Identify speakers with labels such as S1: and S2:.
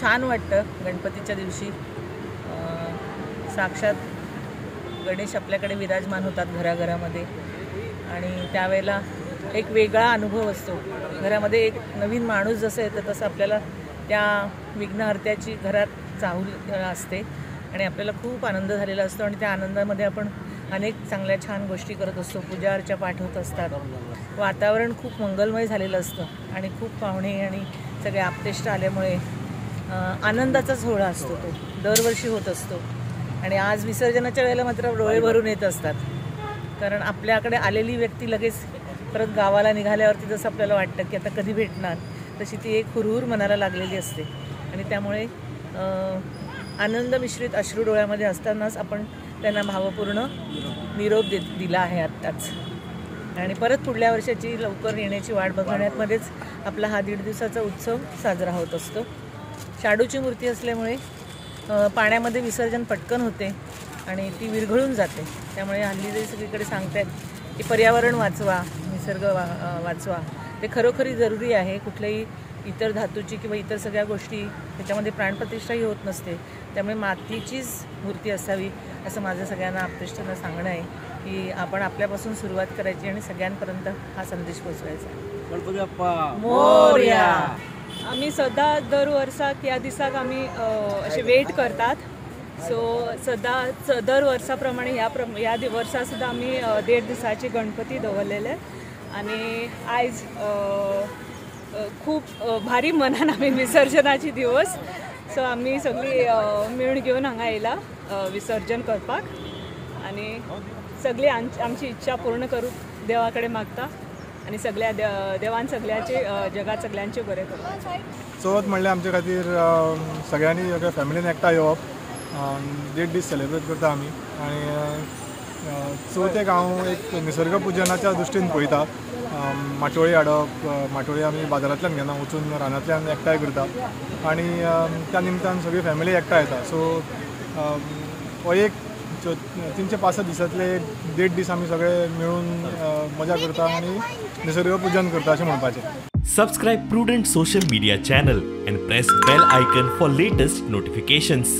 S1: खूप छान वाटतं गणपतीच्या दिवशी. साक्षात गणेश आपल्याकडे विराजमान होतात घराघरामध्ये आणि त्यावेळेला एक वेगळा अनुभव असतो. घरामध्ये एक नवीन माणूस जसं येतं तसं आपल्याला त्या विघ्नहर्त्याची घरात चाहूल असते आणि आपल्याला खूप आनंद झालेला असतो आणि त्या आनंदामध्ये आपण अनेक चांगल्या छान गोष्टी करत असतो. पूजा अर्चा पाठ होत असतात, वातावरण खूप मंगलमय झालेलं असतं आणि खूप पाहुणे आणि सगळे आप्तेष्ट आल्यामुळे आनंदाचा सोहळा असतो, तो दरवर्षी होत असतो. आणि आज विसर्जनाच्या वेळेला मात्र डोळे भरून येत असतात, कारण आपल्याकडे आलेली व्यक्ती लगेच परत गावाला निघाल्यावरती जसं आपल्याला वाटतं की आता कधी भेटणार, तशी ती एक हुरहुर मनाला लागलेली असते. आणि त्यामुळे आनंद मिश्रित अश्रू डोळ्यामध्ये असतानाच आपण त्यांना भावपूर्ण निरोप दिला आहे आत्ताच. आणि परत पुढल्या वर्षाची लवकर येण्याची वाट बघण्यामध्येच आपला हा 1.5 दिवसाचा उत्सव साजरा होत असतो. शाडूची मूर्ती असल्यामुळे पाण्यामध्ये विसर्जन पटकन होते आणि ती विरघळून जाते. त्यामुळे हल्ली जे सगळीकडे सांगतायत की पर्यावरण वाचवा, निसर्ग वाचवा, ते खरोखरी जरुरी आहे. कुठल्याही इतर धातूची किंवा इतर सगळ्या गोष्टी त्याच्यामध्ये प्राणप्रतिष्ठाही होत नसते, त्यामुळे मातीचीच मूर्ती असावी असं माझं सगळ्यांना आप्तेष्टांना सांगणं आहे की आपण आपल्यापासून सुरुवात करायची आणि सगळ्यांपर्यंत हा संदेश पोहोचवायचा.
S2: गणपती बाप्पा
S1: मोरया.
S3: आमी सदां दर वर्साक ह्या दिसाक आमी अशें वेट करतात. सो सदां दर वर्सा प्रमाणे ह्या वर्सा सुद्दां आमी 1.5 दिसाचे गणपती दवरलेले आनी आयज खूब भारी मनान आमी विसर्जनाची दिवस. सो आमी सगळी मेळून घेवन हांगा येयला विसर्जन करपाक आनी सगळी आमची इच्छा पूर्ण करूंक देवा कडेन मागता आनी सगळ्या देवान सगळ्याचे जगात सगळ्यांचे बरें करूं.
S4: चवथ म्हणल्यार आमचे खातीर सगळ्यांनी सगळ्या फॅमिलीन एकठांय येवप, 1.5 दीस सेलिब्रेट करता आमी. आनी चवथेक हांव एक निसर्ग पुजनाच्या दृश्टीन पळयता. माटोळी हाडप, माटोळी आमी बाजारांतल्यान घेना, वचून रानांतल्यान एकठांय करता आनी त्या निमतान सगळी फॅमिली एकठांय येता. सो हो एक 365 दिसांतले 1.5 दीस आमी सगळे मेळून मजा करता आनी निसर्ग पुजन करता अशें म्हणपाचें.
S5: Subscribe Prudent social media channel and press bell icon for latest notifications.